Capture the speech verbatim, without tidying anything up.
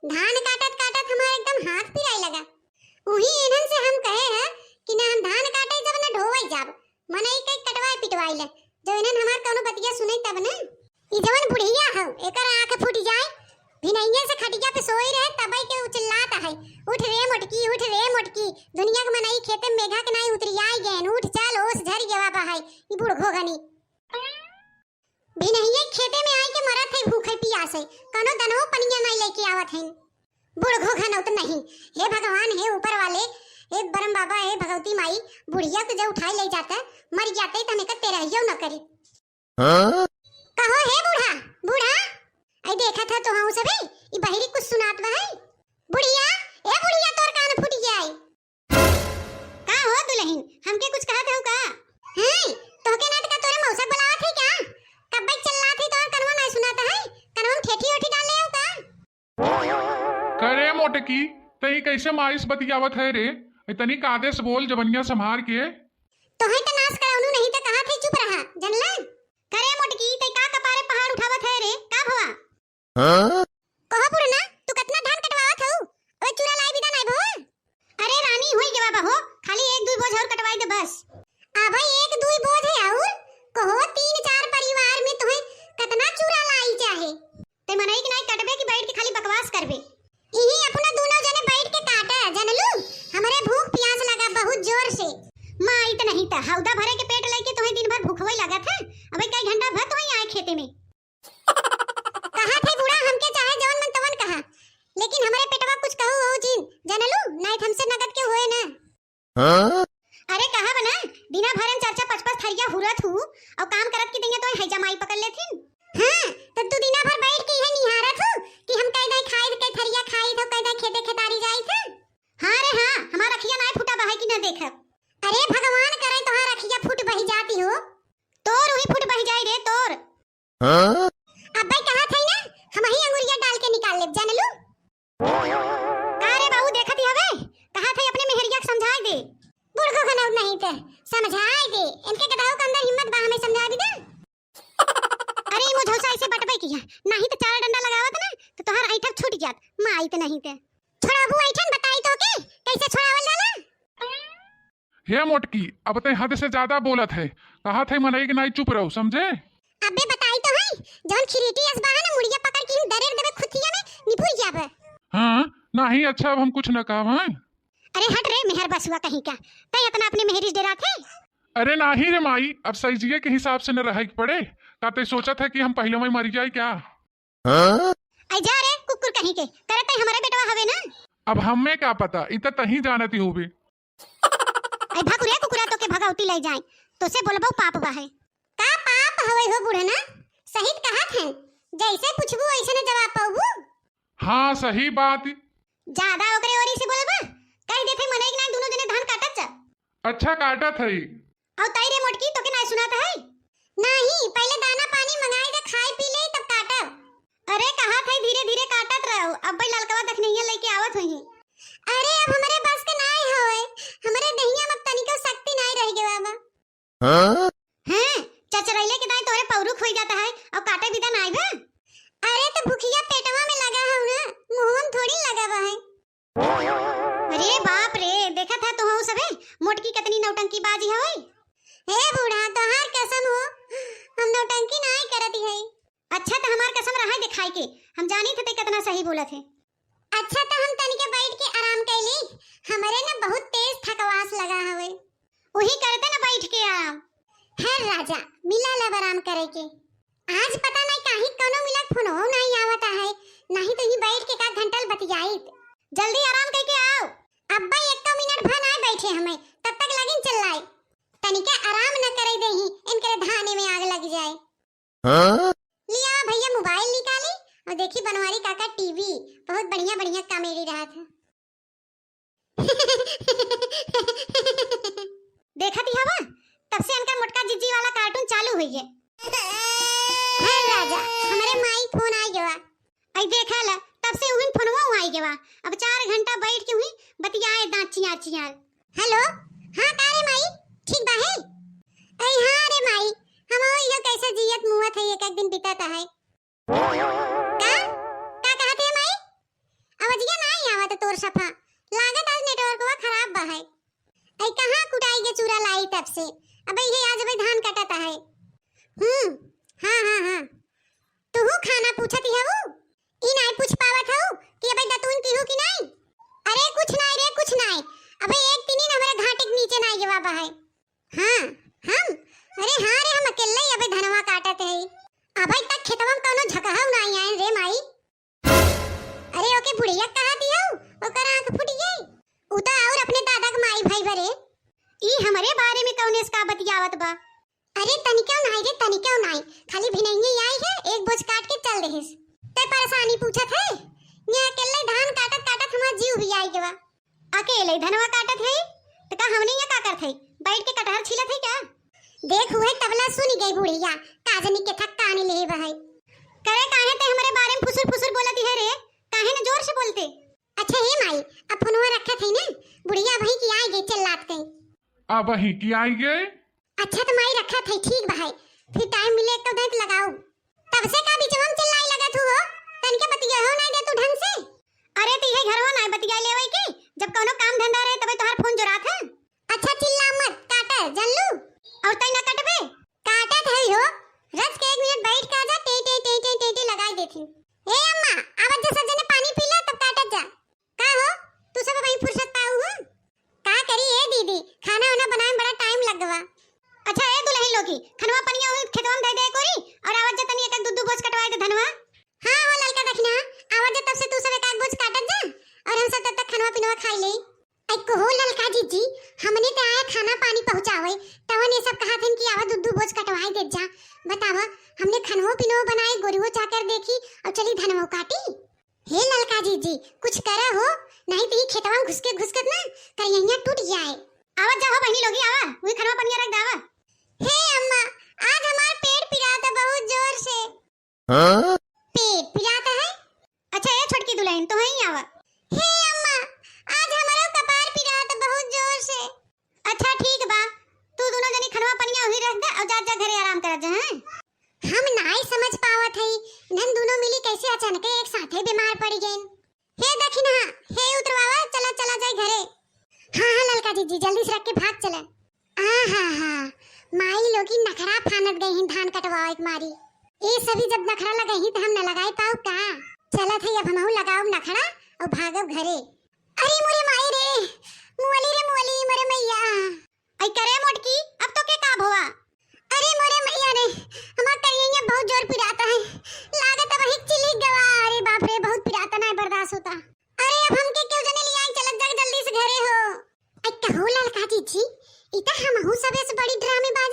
धान काटत काटत हमार एकदम हाथ पिराए लगा। उही इन्हन से हम कहे हैं कि ना हम धान काटे जब ना ढोवे जाब, मनई के कटवाए पिटवाए ले, जो इन्हन हमार कौनो बतिया सुने तब ना। ई जवन बुढ़िया हौ, एकर आँख फूट जाए, भिनइये से खटिया पे सोई रहे, तबई के उ चिल्लात है, "उठ रे मोटकी, उठ रे मोटकी, दुनिया के मनई खेते में मेघा के नाई उतरियाई गएन, उठ चल, ओस झरि गवा बा है, ई बूढ़ घोघनी।" भिनइये खेते में आई के मरत है भूखे पियासे, कौनो दनवो पनिया नाई लेके आवत हैं। बूढ़ घोघनौत नहीं। हे भगवान, हे ऊपर वाले, हे बरम बाबा, हे भगवती माई, बुढ़िया के जो उठाई ले जाते, मर जाते तो हमें का तेरहियो न करे। हाँ? कहो हे बूढ़ा, बूढ़ा, आई देखत है तो हम सभी, ई बहिरी कुछ सुनात बा है। बुढ़िया, ए बुढ़िया, तोर कान फूट गया है। का हो दुलहिन, हमके कुछ कहत हौ का? हैं, तोहके ना त का तोरे मौसा बुलावत है क्या? कब्बे चिल्लात है, तोहर कनवा ना सुनात है, कनवा में ठेठी ओठी डाले हौ का? करे मोटकी, तई कैसे माई से बतियावत है रे? ए, तनी कादे से बोल, जबनिया संभार के। तोहे त नाश करौनू नहीं त कहा थे चुप रहा, जनला? करे मोटकी, तई का कपारे पहाड़ उठावत है रे? का भवा? हाँ? कहो बुढ़ना, तू कतना धान कटवावत हऊ? अबे चूरा लाई बिदा नाई भवा? अरे रानी, होई गवा बा हो, खाली एक दुई बोझ और कटवाई दे बस। अबे एक दुई बोझ है और? कहो तीन चार परिवार में तोहे कतना चूरा लाई चाहे? ते मनई के नाई कटबे कि बैठ के खाली बकवास करबे? इही अपना दोनों जने बैठ के काटा, जनलू? हमरे भूख प्यास लगा बहुत जोर से। माई त नहीं त हौदा भरे के पेट लेके तोहे दिन भर भूखवई लागत है। अबे कई घंटा भर तोहे आए खेते में। कहा थे बूढ़ा, हमके चाहे जवन मन तवन कहा, लेकिन हमरे पेटवा कुछ कहू हो जिन, जनलू? नाई त हमसे नगद के होए ना। हाँ? अरे कहा बना, दिना भर में चार चार पाँच पाँच थरिया हुरत हू, और काम करत की दहिया तो है जमाई पकड़ लेथिन। हाँ, तो तू दिना भर बैठ के यह निहारत हू कि हम कह दे खाई के थरिया खाई तो कह दे खेते खेतारी जाई थे। हाँ रे हाँ, हमार अखिया नाई फूटा बहाई कि न देखब। अरे भगवान करे तोहार अखिया फूट बही जाती हो। तोर वही फूट बही जाई रे तोर। हाँ? अब्बे कहा थे ना, हम ही अंगुरिया डाल के निकाल लेब, जानलू? का रे बाबू, देखत ही हवे? कहा थे अपने मेहरिया के समझाए दे। बूढ़ घोघनौत नहीं ते, समझाए दे। इनके गदहो के अंदर हिम्मत बा, हमें समझा दी ना। अरे, ई मुझौसा ऐसे बटबे किया, नाही तो चार डंडा लगावत ना, तो तोहार ऐठक छूट जात, माई ते नहीं ते। छोड़ाबू ऐठन, बताई तो के, कैसे छोड़ावल जाला? हे मोटकी, अब तैं हद से ज्यादा बोलत है। कहा थे मनई के नाई चुप रहो, समझे? अबे बताई तो है, जौन खिरीटी अस बा है ना, मुड़िया पकड़ के यूं दरेर देबे खुथिया में, निपुर जाबे। हाँ, नाही, अच्छा, अब हम कुछ न कहब, हाँ? अरे हट रे मेहर बसुआ कहीं का, तैं इतना अपने मेहरी से डेरात है? अरे नाही रे माई, अब सैजिए के हिसाब से न रहे के पड़े। का तैं सोचत है कि हम पहले में मर जाए क्या? हाँ? आई जा रे कुकुर कहीं के, करे तैं हमारे बेटवा हवे ना। अब हमें का पता, इ त तहीं जानती होबे। आई भाग रे कुकुरा, तो के भगौती ले जाए, तो से बोलबो पाप बा है। का पाप हवे हो बुढ़ना? सही त कहत हैं, जैसे पूछबू वैसे न जवाब पाबू। हाँ, सही बात। ज्यादा ओकरे ओरी से बोलबा, कह देथे मनई के नाई दोनों जने धान काटत जा। अच्छा काटत है। अउ ताई रे मोटकी, तोके नाई सुनात है? नाही, पहले दाना पानी मंगाई दे, खाई पी ले, तब काटब। अरे कहा थे धीरे धीरे काटत रहो, अब भाई ललकवा दखनैया लेके आवत होई। अरे अब हमरे बस के नाई होए, हमरे दहिया में तनिको शक्ति नाई रह गवा बा। हाँ? हैं, चचरैले के दाई तोरे पौरुख होई जाता है, और काटे बिदा नाई बा। अरे तो भुखिया पेटवा में लगा है ना, मुंहवा में थोड़ी लगा बा है। अरे बाप रे, देखत है तो हूँ सबे, मोटकी कितनी नौटंकी बाजी है। हे बूढ़ा, तोहार कसम हो, हम नौटंकी नाई करत है। अच्छा, तो हमार कसम रहा दिखाई के, हम जानी थे ते कितना सही बोलत है। अच्छा, तो हम तनिके बैठ के आराम कैली, हमरे न बहुत तेज थकवास लगा हवे। वही करते न बैठ के आराम। हे राजा, मिला लब आराम करे के। आज पता नहीं काहे कौनो मिला फोनो नहीं आवता है, नहीं तो ही बैठ के का घंटल बतियाइत। जल्दी आराम करके आओ। अब्बा एको मिनट भर ना बैठे हमें, तब तक लगिन चिल्लाए। तनिके आराम न करे देही, इनके धाने में आग लग जाए। हाँ? लिया भैया मोबाइल निकाली और देखी बनवारी काका टीवी, बहुत बढ़िया बढ़िया कॉमेडी रहा था। देखत ही हवा, तब से इनका मोटका जिज्जी वाला कार्टून चालू हुई है। हे राजा, हमरे माई फोन आ गवा। आई देखा ला, तब से उहिन फोनवा आई गवा। अब चार घंटा बैठ के उही बतियाए दांत चियार चियार। हेलो, हाँ का रे माई, ठीक बा है? अरे हाँ रे माई, हम इहो कैसे जियत मुवत है, एक एक दिन बीतत है। का? का कहत है माई? और सफा। लागत आज नेटवर्कवा खराब बा है। ऐ कहाँ कुटाई के चूरा लाई तब से। अबे ये आज अबे धान कटत है। हम्म, हाँ, हाँ, हाँ। तुहू खाना पूछत हऊ? ई नाई पूछ पावत हऊ कि अबे दतुन पीहू कि नाई? अरे कुछ नाई रे, कुछ नाई। अबे एक तिनी न हमरे घाटे के नीचे नाई गवा बा है। हाँ, हम? अरे हाँ रे, हम अकेले ही अबे धनवा काटत है। अबे तक खेतवा में कौनो झकहऊ नाई आए रे माई। अरे ओके बुढ़िया कहा दियो, ओकर आँख फूट गई। उ तो और अपने दादा के माई भाई बरे। ई हमरे बारे में कौने से का बतियावत बा? अरे तनिको नाई रे, तनिको नाई, खाली भिनइये आई है, एक बोझ काट के चल देहिस। ते परेशानी पूछत है? यहाँ अकेले धान काटत काटत हमार जीव भी आई गवा। अकेले धनवा काटत है, त का हमने यहाँ का करत है? बैठ के कटहर छीलत है क्या? देख हुए तबला सुन गई बुढ़िया, का जनी के थक कानी ले बहै। करे काहे ते हमरे बारे में फुसुर फुसुर बोलत है रे? काहे न जोर से बोलते? अच्छा हे माई, अब फोनवा रखत है ना, बुढ़िया अबही की आई गई चिल्लात कहीं। अबही की आई गई? अच्छा त माई रखत है, ठीक बा है, फिर टाइम मिले एक तो दांत लगाओ। तब से का बीचवा में चिल्लाई लगत हू हो, तनके बतिया हो नाई दे तू ढंग से। अरे ती है घरवा नाई बतिया लेवे की, जब कौनो काम धंधा रहे तबे तोहार फोन जोरात है। अच्छा चिल्ला मत, काटे, जानलू? और तई ना कटबे? काटत है हो, रच के एक मिनट बैठ के आजा, टे टे टे टे टे टे लगाई देती। ए अम्मा, आवत जा सब जने पानी पी ले तब काटत जा। का हो, तू सब वहीं फुर्सत पाऊ हो? का करी ए दीदी, खाना वाना बनाए में बड़ा टाइम लग गवा। अच्छा ए दुल्हन लोगी, खनवा पनिया हुई खेतवा में धई दे कोरी, और आवत जा तनी एक एक दू दू बोझ कटवाए दे धनवा। हाँ हो ललका दखिना, आवत जा तब से तू सब एक एक बोझ काटत जा, और हम सब तब तक खनवा पिनवा खाई ले। ऐ कहो ललका जीजी, हमने ते आए खाना पानी पहुँचावे, तवन ये सब कहा थे कि आवा दू दू बोझ कटवाए दे जा। बतावा, हमने खनवो पिनवो बनाए, गोरुओ चाकर देखी और चली धनवो काटी। हे ललका जीजी, कुछ करा हो, नहीं तो ये खेतवा में घुसके घुसकत ना करियहिया टूट जाए। आवत जा हो बहनी लोगी, आवा, वही खनवा पनिया रख दावा। हे अम्मा, आज हमार पेट पिराता बहुत जोर से। हाँ? पेट पिराता है? अच्छा ए छोटकी दुल्हन, तो ही आवा। हे अम्मा, आज हमारा कपार पिराता बहुत जोर से। अच्छा ठीक बा, तू दोनों जनी खनवा पनिया वही रख दे और जा जा घरे आराम करत जा, हैं? हम नाई समझ पावत हई, इन्हन दोनों मिली कैसे अचानक एक साथे बीमार पड़ गईन। हे दखिनहा, हे उतरवावा, चला चला जाए घरे। हाँ हाँ ललका जीजी, जल्दी से रख के भाग चले। आहा हा, माई लोगी नखरा फानत गई हैं धान कटवावे के मारी। ए सभी जब नखरा लगई ही त हम न लगाई पाऊ का? चलत है अब हमहू लगाऊ नखरा और भागब घरे। अरे मोरे माई रे, मुअली रे मुअली, मोरे मैया। ऐ करे मोटकी, अब तो के का भवा? अरे मोरे मैया रे, हमार करिया बहुत जोर पिराता है, लागत अब हिक चिली गवा। अरे बाप रे, बहुत पिराता, ना बर्दाश्त होता। अरे अब हमके क्यों जने लियाई, चलत जाए जल्दी से घरे हो। ऐ कहो ललका जीजी, ई त हमहू सबे से बड़ी ड्रामेबाज